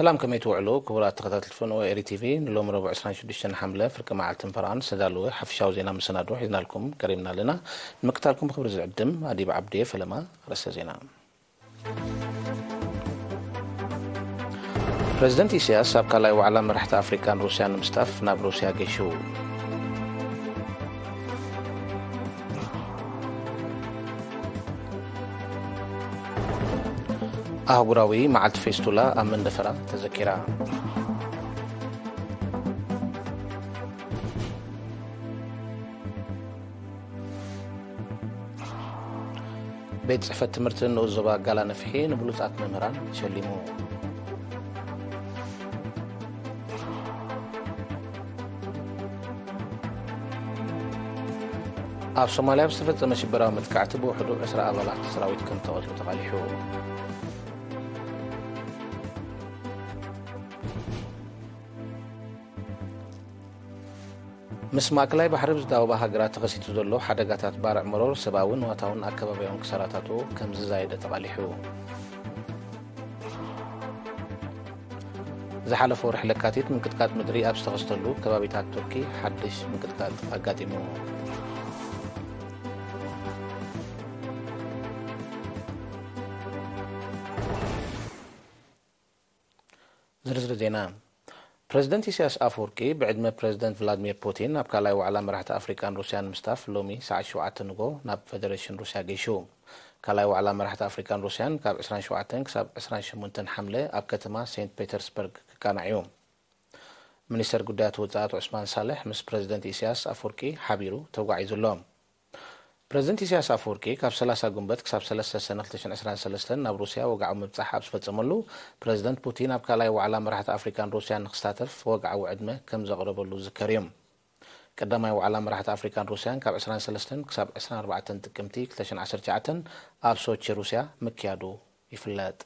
ሰላም፣ ከመይ ትውዕሉ ክቡራት ተኸታተልቲ ፎን ኦኤሪ ቲቪ? ንሎሚ ረቡዕ ዕስራን ሽዱሽተን ሓምለ ፍርቂ መዓልትን ፈረቓን ዝተዳለወ ሓፈሻዊ ዜና መሰናድኦ ሒዝናልኩም ቀሪብና ኣለና። ንምክታልኩም ብኽብሪ ዝዕድም ኣዲብ ዓብዴ። ፈለማ ኣርእስተ ዜና። ፕረዚደንት ኢሳያስ ኣብ ካልኣይ ዋዕላ መራሕቲ ኣፍሪቃን ሩስያን ንምስታፍ ናብ ሩስያ ገሹ። ኣህጉራዊ መዓልቲ ፌስቱላ ኣብ መንደፈራ ተዘኪራ። ቤት ጽሕፈት ትምህርቲ ንኡስ ዞባ ጋላ ነፍሒ ንብሉጻት መምህራን ሸሊሙ። ኣብ ሶማልያ ብዝተፈጸመ ሽበራዊ መጥቃዕቲ ብውሕዱ ዕስራ ኣባላት ሰራዊት ከም ተቐትሉ ተቓሊሑ። ምስ ማእከላይ ባሕሪ ብዝዳወባ ሃገራት ተኸሲቱ ዘሎ ሓደጋታት ባርዕ መሮር ሰብኣዊ፣ ንዋታውን ኣከባቢያውን ክሳራታቱ ከም ዝዛየደ ተቓሊሑ። ዝሓለፈ ወርሒ ለካቲት ምንቅጥቃጥ ምድሪ ኣብ ዝተኸስተሉ ከባቢታት ቱርኪ ሓድሽ ምንቅጥቃጥ ኣጋጢሙ። ዝርዝር ዜና። ፕረዚደንት ኢሳያስ ኣፈወርቂ ብዕድመ ፕረዚደንት ቭላድሚር ፑቲን ኣብ ካልኣይ ዋዕላ መራሕቲ ኣፍሪቃን ሩስያን ምስታፍ ሎሚ ሰዓት ሸውዓተ ንጎ ናብ ፈደረሽን ሩስያ ገይሹ። ካልኣይ ዋዕላ መራሕቲ ኣፍሪቃን ሩስያን ካብ ዕስራን ሸውዓተን ክሳብ ዕስራን ሸሞንተን ሓምለ ኣብ ከተማ ሴንት ፔተርስበርግ ክቃናዕ እዩ። ሚኒስተር ጉዳያት ወጻኢ ኣቶ ዑስማን ሳልሕ ምስ ፕረዚደንት ኢሳያስ ኣፈወርቂ ሓቢሩ ተጓዒዙ ኣሎ። ፕረዚደንት ኢሳያስ ኣፈወርቂ ካብ ሰላሳ ጉንበት ክሳብ ሰለስተ ሰነ ክልተ ሽሕን ዕስራን ሰለስተን ናብ ሩስያ ወግዓዊ ምብጻሕ ኣብ ዝፈጸመሉ፣ ፕረዚደንት ፑቲን ኣብ ካልኣይ ዋዕላ መራሕቲ ኣፍሪካን ሩስያን ንክሳተፍ ወግዓዊ ዕድመ ከም ዘቕረበሉ ዝዝከር እዩ። ቀዳማይ ዋዕላ መራሕቲ ኣፍሪካን ሩስያን ካብ ዕስራን ሰለስተን ክሳብ ዕስራን ኣርባዕተን ጥቅምቲ ክልተ ሽሕን ዓሰርተ ትሽዓተን ኣብ ሶቺ ሩስያ ምክያዱ ይፍለጥ።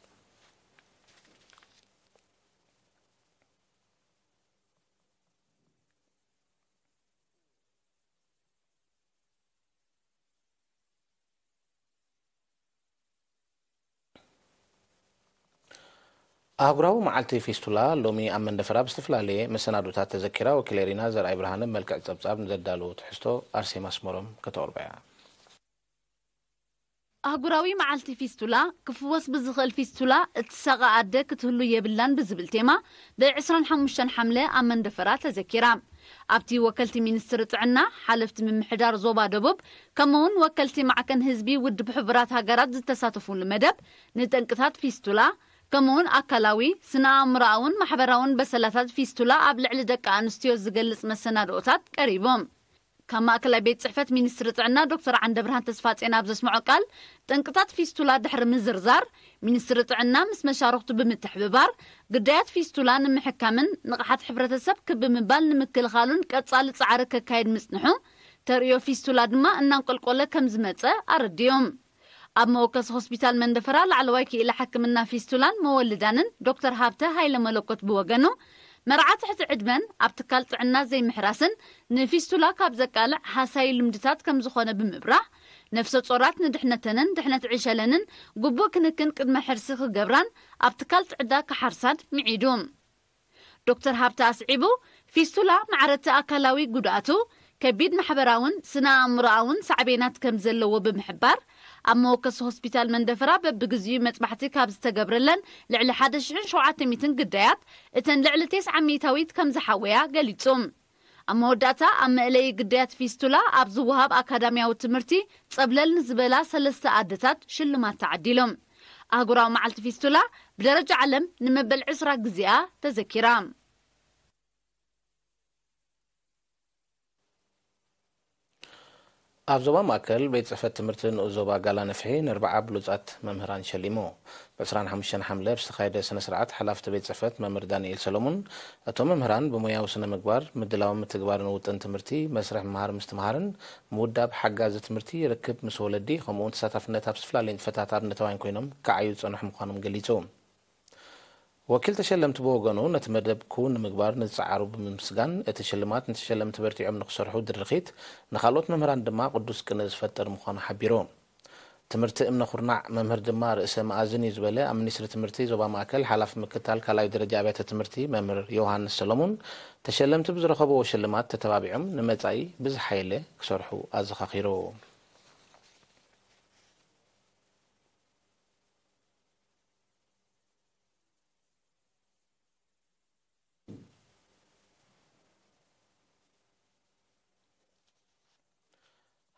ኣህጉራዊ መዓልቲ ፊስቱላ ሎሚ ኣብ መንደፈራ ብዝተፈላለየ መሰናዶታት ተዘኪራ። ወኪለይ ሪና ዘርኣይ ብርሃነ ብመልክዕ ጸብጻብ ንዘዳለዎ ትሕዝቶ ኣርሴማ ኣስመሮም ከተቕርቦ እያ። ኣህጉራዊ መዓልቲ ፊስቱላ፣ ክፍወስ ብዝኽእል ፊስቱላ እትሳቐ ኣደ ክትህሉ የብላን ብዝብል ቴማ፣ ብ ዕስራን ሓሙሽተን ሓምለ ኣብ መንደፈራ ተዘኪራ። ኣብቲ ወከልቲ ሚኒስትሪ ጥዕና፣ ሓለፍቲ ምምሕዳር ዞባ ደቡብ፣ ከምኡውን ወከልቲ ማዕከን ህዝቢ ውድብ ሕቡራት ሃገራት ዝተሳተፉሉ መደብ፣ ንጠንቅታት ፊስቱላ፣ ከምኡውን ኣካላዊ፣ ስነ ኣእምሮኣውን ማሕበራውን በሰላታት ፊስቱላ ኣብ ልዕሊ ደቂ ኣንስትዮ ዝገልጽ መሰናድኦታት ቀሪቡ። ካብ ማእከላይ ቤት ጽሕፈት ሚኒስትሪ ጥዕና ዶክተር ዓንደብርሃን ተስፋጼን ኣብ ዘስምዖ ቃል፣ ጠንቅታት ፊስቱላ ድሕሪ ምዝርዛር፣ ሚኒስትሪ ጥዕና ምስ መሻርኽቱ ብምትሕብባር፣ ግዳያት ፊስቱላ ንምሕካምን ንቕሓት ሕብረተሰብ ክብ ብምባል ንምክልኻሉን ቀጻሊ ጻዕሪ ከካይድ ምጽንሑ፣ ተርእዮ ፊስቱላ ድማ እናንቆልቆለ ከም ዝመጸ ኣረዲኦም። ኣብ መወከሲ ሆስፒታል መንደፈራ ላዕለዋይ ክኢላ ሕክምና ፊስቱላን መወልዳንን ዶክተር ሃብተ ሃይለ መለኮት ብወገኑ፣ መርዓ ትሕቲ ዕድመን ኣብ ትካል ጥዕና ዘይምሕራስን ንፊስቱላ ካብ ዘቃልዕ ሃሳዪ ልምድታት ከም ዝኾነ ብምብራህ፣ ነፍሰ ጾራት ንድሕነተንን ድሕነት ዕሸለንን ግቡእ ክንክን ቅድመ ሕርሲ ክገብራን ኣብ ትካል ጥዕና ክሓርሳን ምዒዱ። ዶክተር ሃብተ ኣስዒቡ፣ ፊስቱላ ማዕረቲ ኣካላዊ ጉድኣቱ ከቢድ ማሕበራውን ስነ ኣእምሮኣውን ሳዕቤናት ከም ዘለዎ ብምሕባር፣ ኣብ መወከሲ ሆስፒታል መንደፈራ በብግዚኡ መጥባሕቲ ካብ ዝተገብረለን ልዕሊ ሓደ ሽሕን ሸውዓተ ሚእትን ግዳያት፣ እተን ልዕሊ ተስዓ ሚእታዊት ከም ዝሓወያ ገሊጹ። ኣብ መወዳእታ፣ ኣብ መእለዪ ግዳያት ፊስቱላ ኣብ ዝወሃብ ኣካዳሚያዊ ትምህርቲ ጸብለል ንዝበላ ሰለስተ ኣደታት ሽልማት ተዓዲሎም። ኣህጉራዊ መዓልቲ ፊስቱላ ብደረጃ ዓለም ንመበል ዕስራ ግዜኣ ተዘኪራ። ኣብ ዞባ ማእከል፣ ቤት ጽሕፈት ትምህርቲ ንኡስ ዞባ ጋላ ነፍሒ ንኣርብዓ ብሉጻት መምህራን ሸሊሙ። ብ ዕስራን ሓሙሽተን ሓምለ ኣብ ዝተኻየደ ስነ ስርዓት፣ ሓላፍቲ ቤት ጽሕፈት መምህር ዳንኤል ሰሎሙን፣ እቶም መምህራን ብሞያዊ ስነ ምግባር፣ ምድላውን ምትግባርን ውጥን ትምህርቲ፣ መስርሕ ምምሃር ምስትምሃርን ምውዳብ ሓጋዚ ትምህርቲ፣ ርክብ ምስ ወለዲ፣ ከምኡውን ተሳታፍነት ኣብ ዝተፈላለዩ ንጥፈታት ኣብነታውያን ኮይኖም ክዓዩ ዝጸንሑ ምዃኖም ገሊጹ። ወኪል ተሸለምቲ ብወገኑ፣ ነቲ መደብ ክውን ንምግባር ንዝጸዓሩ ብምምስጋን፣ እቲ ሽልማት ንተሸለምቲ በርቲዖም ንኽሰርሑ ድርኺት፣ ንኻልኦት መምህራን ድማ ቅዱስ ቅንኢ ዝፈጥር ምዃኑ ሓቢሩ። እቲ ትምህርቲ እምነ ኩርናዕ መምህር ድማ ርእሰ መኣዝን እዩ ዝበለ ኣብ ሚኒስትሪ ትምህርቲ ዞባ ማእከል ሓላፊ ምክታል ካልኣይ ደረጃ ኣብያተ ትምህርቲ መምህር ዮሃንስ ሰሎሙን፣ ተሸለምቲ ብዝረኸብዎ ሽልማት ተተባቢዖም ንመጻኢ ብዝሓየለ ክሰርሑ ኣዘኻኺሩ።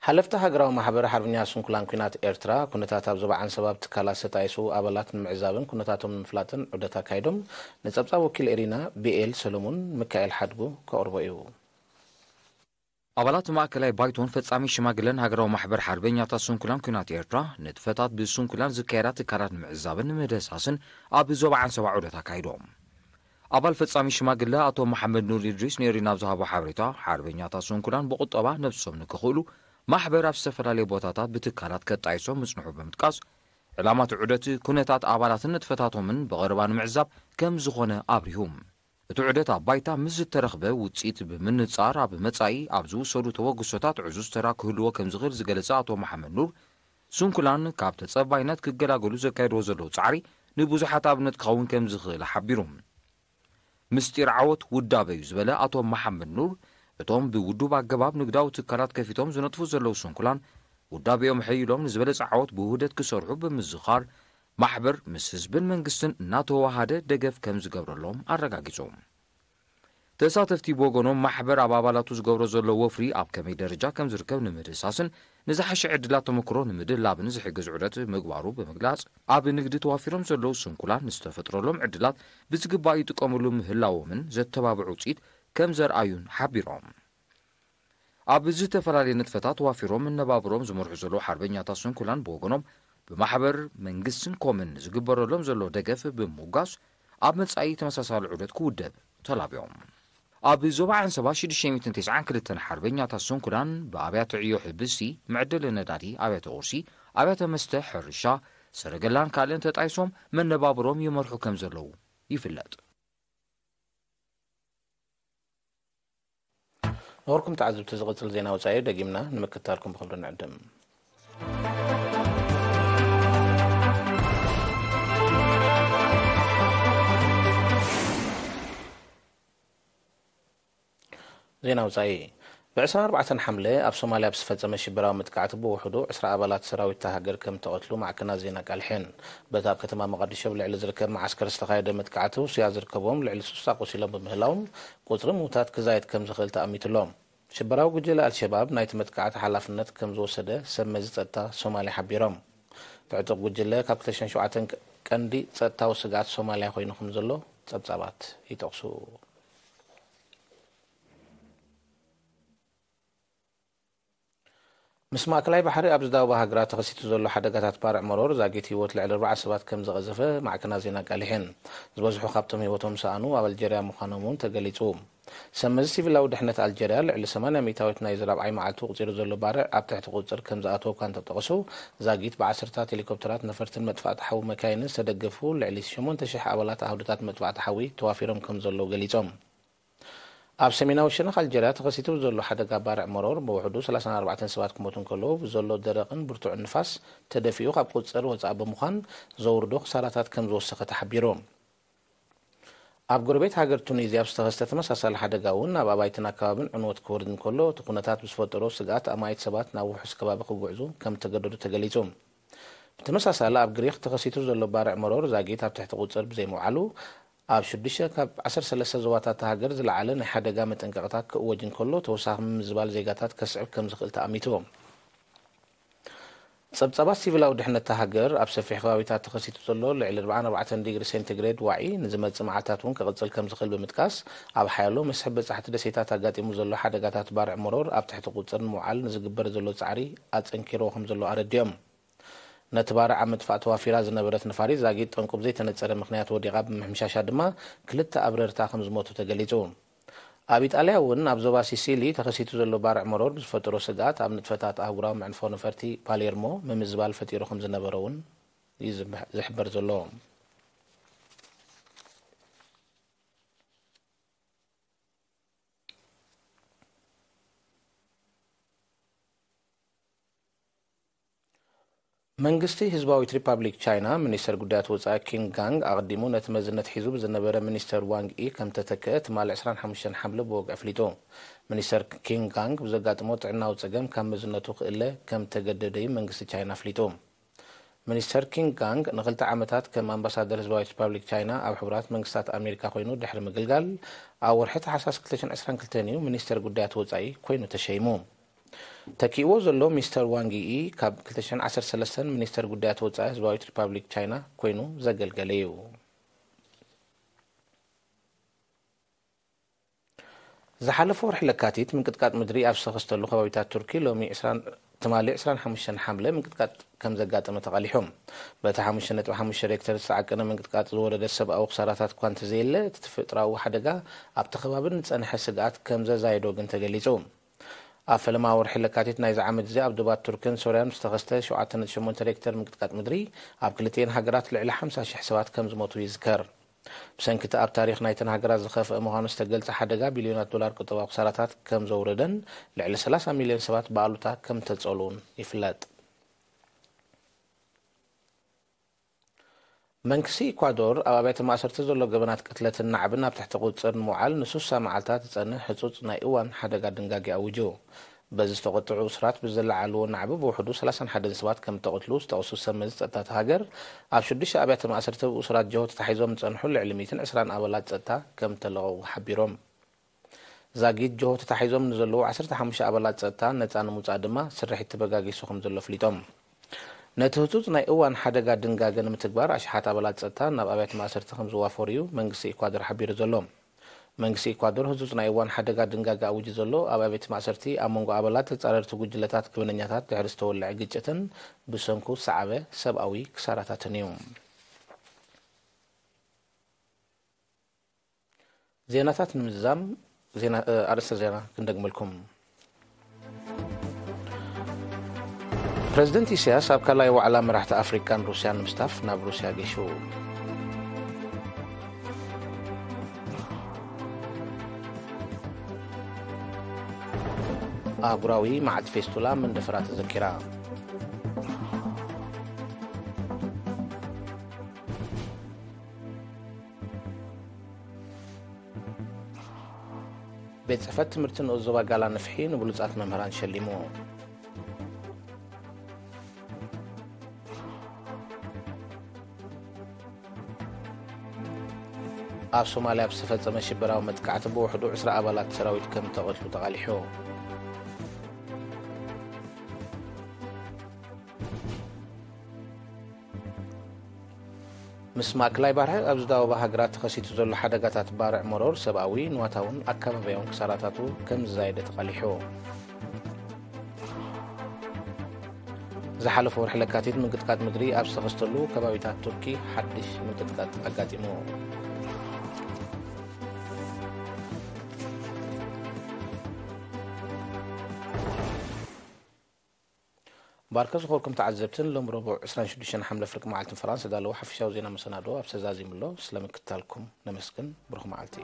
ሓለፍቲ ሃገራዊ ማሕበር ሓርበኛ ስንኩላን ኲናት ኤርትራ፣ ኩነታት ኣብ ዞባ ዓንሰባ ብትካላት ዝተጣየሱ ኣባላት ንምዕዛብን ኩነታቶም ንምፍላጥን ዑደት ኣካይዶም። ንጸብጻብ ወኪል ኤሪና ቢኤል ሰሎሙን ሚካኤል ሓድጉ ከቕርቦ እዩ። ኣባላት ማእከላይ ባይቶን ፈጻሚ ሽማግለን ሃገራዊ ማሕበር ሓርበኛታት ስንኩላን ኲናት ኤርትራ፣ ንጥፈታት ብስንኩላን ዝካየዳ ትካላት ንምዕዛብን ንምድህሳስን ኣብ ዞባ ዓንሰባ ዑደት ኣካይዶም። ኣባል ፈጻሚ ሽማግለ ኣቶ መሓመድ ኑር ኢድሪስ ንኤሪና ኣብ ዝሃቦ ሓበሬታ፣ ሓርበኛታት ስንኩላን ብቁጠባ ነብሶም ንክኽእሉ ማሕበር ኣብ ዝተፈላለየ ቦታታት ብትካላት ከጣይሶም ምጽንሑ ብምጥቃስ፣ ዕላማቲ ዑደት ኩነታት ኣባላትን ንጥፈታቶምን ብቐረባ ንምዕዛብ ከም ዝኾነ ኣብሪሁ። እቲ ዑደት ኣብ ባይታ ምስ ዝተረኽበ ውጽኢት ብምንጻር፣ ኣብ መጻኢ ኣብ ዝውሰዱ ተበግሶታት ዕዙዝ ተራ ክህልዎ ከም ዝኽእል ዝገለጸ ኣቶ መሓመድ ኑር፣ ስንኩላን ካብ ተጸባይነት ክገላገሉ ዘካየድዎ ዘለዉ ጻዕሪ ንብዙሓት ኣብነት ክኸውን ከም ዝኽእል ሓቢሩ። ምስጢር ዓወት ውዳበ እዩ ዝበለ ኣቶ መሓመድ ኑር፣ እቶም ብውዱብ ኣገባብ ንግዳዊ ትካላት ከፊቶም ዝነጥፉ ዘለዉ ስንኩላን፣ ውዳቤኦም ሕይሎም ንዝበለጸ ዓወት ብውህደት ክሰርሑ ብምዝኻር፣ ማሕበር ምስ ህዝብን መንግስትን እናተዋሃደ ደገፍ ከም ዝገብረሎም ኣረጋጊጹ። ተሳተፍቲ ብወገኖም፣ ማሕበር ኣብ ኣባላቱ ዝገብሮ ዘሎ ወፍሪ ኣብ ከመይ ደረጃ ከም ዝርከብ ንምድህሳስን ንዝሓሸ ዕድላት ተመክሮ ንምድላብን ዝሕግዝ ዑደት ምግባሩ ብምግላጽ፣ ኣብ ንግዲ ተዋፊሮም ዘለዉ ስንኩላን ንዝተፈጥረሎም ዕድላት ብዝግባእ ይጥቀምሉ ምህላዎምን ዘተባብዕ ውጽኢት ከም ዘርኣዩን ሓቢሮም። ኣብ ዝተፈላለየ ንጥፈታት ተዋፊሮም መነባብሮም ዝመርሑ ዘለዉ ሓርበኛታት ስንኩላን ብወገኖም፣ ብማሕበር መንግስትን ኮምን ዝግበረሎም ዘሎ ደገፍ ብምውጋስ፣ ኣብ መጻኢ ተመሳሳሊ ዑደት ክውደብ ተላብዮም። ኣብ ዞባ ዓንሰባ ሽዱሽተ ሚእትን ተስዓን ክልተን ሓርበኛታት ስንኩላን ብኣብያተ ዕዮ ሕብስቲ፣ መዕደሊ ነዳዲ፣ ኣብያተ ቁርሲ፣ ኣብያተ መስተ፣ ሕርሻ፣ ሰረገላን ካልእን ተጣይሶም መነባብሮም ይመርሑ ከም ዘለዉ ይፍለጥ። ነበርኩም ተዓዘብቲ፣ ዝቕጽል ዜና ወጻኢ ደጊምና ንምክታልኩም ብኽብሪ ንዕድም። ዜና ወጻኢ። ብ ዕስራን ኣርባዕተን ሓምለ ኣብ ሶማልያ ብዝተፈጸመ ሽበራዊ መጥቃዕቲ ብውሕዱ ዕስራ ኣባላት ሰራዊት እታ ሃገር ከም እተቐትሉ ማዕከናት ዜና ኣቃሊሐን። በቲ ኣብ ከተማ መቓዲሾ ኣብ ልዕሊ ዝርከብ መዓስከር ዝተኻየደ መጥቃዕቲ ሩስያ ዝርከቦም ልዕሊ ስሳ ቆሲሎም ብምህላዎም፣ ቁጽሪ ምዉታት ክዛየድ ከም ዝኽእል ተኣሚቱ ኣሎ። ሽበራዊ ጉጅለ ኣልሸባብ ናይቲ መጥቃዕቲ ሓላፍነት ከም ዝወሰደ ሰብ መዚ ጸጥታ ሶማልያ ሓቢሮም። እቲ ዕጡቕ ጉጅለ ካብ ክልተ ሽሕን ሸውዓተን ቀንዲ ጸጥታዊ ስግኣት ሶማልያ ኮይኑ ከም ዘሎ ጸብጻባት ይጠቕሱ። ምስ ማእከላይ ባሕሪ ኣብ ዝዳወባ ሃገራት ተኸሲቱ ዘሎ ሓደጋታት ባርዕ መሮር ዛጊት ህይወት ልዕሊ ኣርባዓ ሰባት ከም ዝቐዘፈ ማዕከናት ዜና ኣቃሊሐን። ዝበዝሑ ካብቶም ህይወቶም ዝሰኣኑ ኣብ ኣልጀርያ ምዃኖም እውን ተገሊጹ። ሰብ መዚ ሲቪላዊ ድሕነት ኣልጀርያ፣ ልዕሊ ሰማንያ ሚእታዊት ናይዚ ራብዓይ መዓልቱ ቁጺሩ ዘሎ ባርዕ ኣብ ትሕቲ ቁጽጽር ከም ዝኣተወ እኳ እንተጠቐሱ፣ ዛጊት ብዓሰርታት ሄሊኮፕተራት፣ ነፈርትን መጥፋእቲ ሓዊ መካይንን ዝተደገፉ ልዕሊ ሸሞንተ ሽሕ ኣባላት ኣህዱታት መጥፋእቲ ሓዊ ተዋፊሮም ከም ዘለዉ ገሊጾም። ኣብ ሰሜናዊ ሸነኽ ኣልጀርያ ተኸሲቱ ዘሎ ሓደጋ ባርዕ መሮር ብውሕዱ ሰላሳን ኣርባዕተን ሰባት ክሞቱ እንከለዉ፣ ብዘሎ ደረቕን ብርቱዕን ንፋስ ተደፊኡ ካብ ቁጽጽር ወጻኢ ብምዃን ዘውርዶ ክሳራታት ከም ዝወሰኸ ተሓቢሩ። ኣብ ጎረቤት ሃገር ቱኒዝያ ኣብ ዝተኸስተ ተመሳሳሊ ሓደጋ እውን ኣብ ኣባይትን ኣከባብን ዕንወት ክወርድ እንከሎ፣ እቲ ኩነታት ብዝፈጠሮ ስግኣት ኣማኢት ሰባት ናብ ውሑስ ከባቢ ክጉዕዙ ከም እተገደዱ ተገሊጹ። ብተመሳሳሊ ኣብ ግሪኽ ተኸሲቱ ዘሎ ባርዕ መሮር ዛጊት ኣብ ትሕቲ ቁጽር ብዘይምውዓሉ፣ ኣብ ሽዱሽተ ካብ ዓሰርተ ሰለስተ ዞባታት እታ ሃገር ዝለዓለ ናይ ሓደጋ መጠንቀቕታ ክእወጅ እንከሎ፣ ተወሳኺ ምምዝባል ዜጋታት ከስዕብ ከም ዝኽእል ተኣሚቱ። ጸብጻባት ሲቪላዊ ድሕነት እታ ሃገር፣ ኣብ ሰፊሕ ከባቢታት ተኸሲቱ ዘሎ ልዕሊ ኣርባዓን ኣርባዕተን ዲግሪ ሴንቲግሬድ ዋዒ ንዝመጽእ መዓልታት እውን ክቕጽል ከም ዝኽእል ብምጥቃስ፣ ኣብ ሓያሎ መስሕብ በጻሕቲ ደሴታት ኣጋጢሙ ዘሎ ሓደጋታት ባርዕ መሮር ኣብ ትሕቲ ቁጽር ንምውዓል ንዝግበር ዘሎ ጻዕሪ ኣጸንኪርዎ ከም ዘሎ ኣረዲኦም። ነቲ ባርዕ ኣብ ምጥፋእ ተዋፊራ ዝነበረት ነፋሪት ዛጊት ጠንቁ ብዘይተነጸረ ምኽንያት ወዲቓ ብምሕምሻሻ ድማ ክልተ ኣብረርታ ከም ዝሞቱ ተገሊጹ። ኣብ ኢጣልያ እውን ኣብ ዞባ ሲሲሊ ተኸሲቱ ዘሎ ባርዕ መሮር ብዝፈጠሮ ስግኣት ኣብ ንጥፈታት ኣህጉራዊ መዕንፎ ነፈርቲ ፓሌርሞ ምምዝባል ፈጢሩ ከም ዝነበረ እውን እዩ ዝምሕ-፣ ዝሕበር ዘሎ። መንግስቲ ህዝባዊት ሪፓብሊክ ቻይና፣ ሚኒስተር ጉዳያት ወጻኢ ኪንግ ጋንግ ኣቐዲሙ ነቲ መዝነት ሒዙ ብዝነበረ ሚኒስተር ዋንግ ኢ ከም ተተክአ ትማሊ ዕስራን ሓሙሽተን ሓምለ ብወግዒ ኣፍሊጡ። ሚኒስተር ኪንግ ጋንግ ብዘጋጠሞ ጥዕናዊ ጸገም ካብ መዝነቱ ክእለ ከም ተገደደ እዩ መንግስቲ ቻይና ኣፍሊጡ። ሚኒስተር ኪንግ ጋንግ ንኽልተ ዓመታት ከም ኣምባሳደር ህዝባዊት ሪፓብሊክ ቻይና ኣብ ሕቡራት መንግስታት ኣሜሪካ ኮይኑ ድሕሪ ምግልጋል፣ ኣብ ወርሒ ታሕሳስ ክልተ ሽሕን ዕስራን ክልተን እዩ ሚኒስተር ጉዳያት ወጻኢ ኮይኑ ተሸይሙ። ተኪእዎ ዘሎ ሚስተር ዋንግ ኢ ካብ ክልተ ሽሕን ዓሰርተ ሰለስተን ሚኒስተር ጉዳያት ወጻኢ ህዝባዊት ሪፓብሊክ ቻይና ኮይኑ ዘገልገለ እዩ። ዝሓለፈ ወርሒ ለካቲት ምንቅጥቃጥ ምድሪ ኣብ ዝተኸስተሉ ከባቢታት ቱርኪ ሎሚ ዕስራን ትማሊ ዕስራን ሓሙሽተን ሓምለ ምንቅጥቃጥ ከም ዘጋጠመ ተቓሊሑ። በቲ ሓሙሽተ ነጥቢ ሓሙሽተ ሬክተር ዝተዓቀነ ምንቅጥቃጥ ዝወረደ ሰብኣዊ ክሳራታት እኳ እንተዘየለ፣ እቲ ተፈጥሮኣዊ ሓደጋ ኣብቲ ከባቢ ንጸንሐ ስግኣት ከም ዘዛየዶ ግን ተገሊጹ። ኣብ ፈለማ ወርሒ ለካቲት ናይዚ ዓመት እዚ ኣብ ዶባት ቱርክን ሶርያን ዝተኸስተ ሸውዓተ ነጥቢ ሸሞንተ ሬክተር ምንቅጥቃጥ ምድሪ ኣብ ክልቲኤን ሃገራት ልዕሊ ሓምሳ ሽሕ ሰባት ከም ዝሞቱ ይዝከር። ብሰንኪ እቲ ኣብ ታሪኽ ናይተን ሃገራት ዝኸፍአ ምዃኑ ዝተገልጸ ሓደጋ ቢልዮናት ዶላር ቁጠባዊ ክሳራታት ከም ዘውረደን ልዕሊ ሰላሳ ሚልዮን ሰባት ብኣሉታ ከም ተጸልኡን ይፍለጥ። መንግስቲ ኢኳዶር ኣብ ኣብያተ ማእሰርቲ ዘሎ ገበናት ቅትለትን ናዕብን ኣብ ትሕቲ ቁጽጽር ንምውዓል ንሱሳ መዓልታት ዝጸንሕ ህጹጽ ናይ እዋን ሓደጋ ድንጋጌ ኣዊጁ። በዚ ዝተቖጥዑ እሱራት ብዝለዓልዎ ናዕቢ ብውሕዱ ሰላሳን ሓደን ሰባት ከም እተቐትሉ ዝጠቕሱ ሰብ መዚ ጸጥታ እታ ሃገር፣ ኣብ ሽዱሽተ ኣብያተ ማእሰርቲ ብእሱራት ጅሆ ተታሒዞም ዝጸንሑ ልዕሊ ሚእትን ዕስራን ኣባላት ጸጥታ ከም እተለቐቑ ሓቢሮም። ዛጊድ ጅሆ ተታሒዞም ንዘለዉ ዓሰርተ ሓሙሽተ ኣባላት ጸጥታ ነጻ ንምውጻእ ድማ ስርሒት ተበጋጊሱ ከም ዘሎ ኣፍሊጦም። ነቲ ህጹጽ ናይ እዋን ሓደጋ ድንጋገ ንምትግባር ኣሽሓት ኣባላት ጸጥታ ናብ ኣብያተ ማእሰርቲ ከም ዝዋፈሩ እዩ መንግስቲ ኢኳዶር ሓቢሩ ዘሎ። መንግስቲ ኢኳዶር ህጹጽ ናይ እዋን ሓደጋ ድንጋገ ኣዊጁ ዘሎ፣ ኣብ ኣብያተ ማእሰርቲ ኣብ መንጎ ኣባላት ተጻረርቲ ጉጅለታት ገበነኛታት ድሕሪ ዝተወልዐ ግጭትን ብሰንኩ ዝሰዓበ ሰብኣዊ ክሳራታትን እዩ። ዜናታት ንምዝዛም ዜና፣ እ፣ ኣርእስተ ዜና ክንደግመልኩም። ፕረዚደንት ኢሳያስ ኣብ ካልኣይ ዋዕላ መራሕቲ ኣፍሪቃን ሩስያን ንምስታፍ ናብ ሩስያ ገሹ። ኣህጉራዊ መዓልቲ ፌስቱላ መንደፈራ ተዘኪራ። ቤት ጽሕፈት ትምህርቲ ንኡስ ዞባ ጋላ ንፍሒ ንብሉጻት መምህራን ሸሊሙ። ኣብ ሶማልያ ኣብ ዝተፈጸመ ሽበራዊ መጥቃዕቲ ብውሕዱ ዕስራ ኣባላት ሰራዊት ከም ተቐትሉ ተቓሊሑ። ምስ ማእከላይ ባርዕ ኣብ ዝዳወባ ሃገራት ተኸሲቱ ዘሎ ሓደጋታት ባርዕ መሮር ሰብኣዊ፣ ንዋታውን ኣካባቢያውን ክሳራታቱ ከም ዝዛየደ ተቓሊሑ። ዝሓለፈ ወርሒ ለካቲት ምንቅጥቃጥ ምድሪ ኣብ ዝተኸስተሉ ከባቢታት ቱርኪ ሓድሽ ምንቅጥቃጥ ኣጋጢሙ። ባርከ ዝኾርኩም ተዓዘብትን ሎም ረቡዕ ዕስራን ሽዱሽተን ሓምለ ፍርቂ መዓልትን ፈራንስ ዳለዉ ሓፈሻዊ ዜና መሰናዶ ኣብ ሰዛዚምሎ ስለምክታልኩም ነመስግን። ብሩኽ መዓልቲ።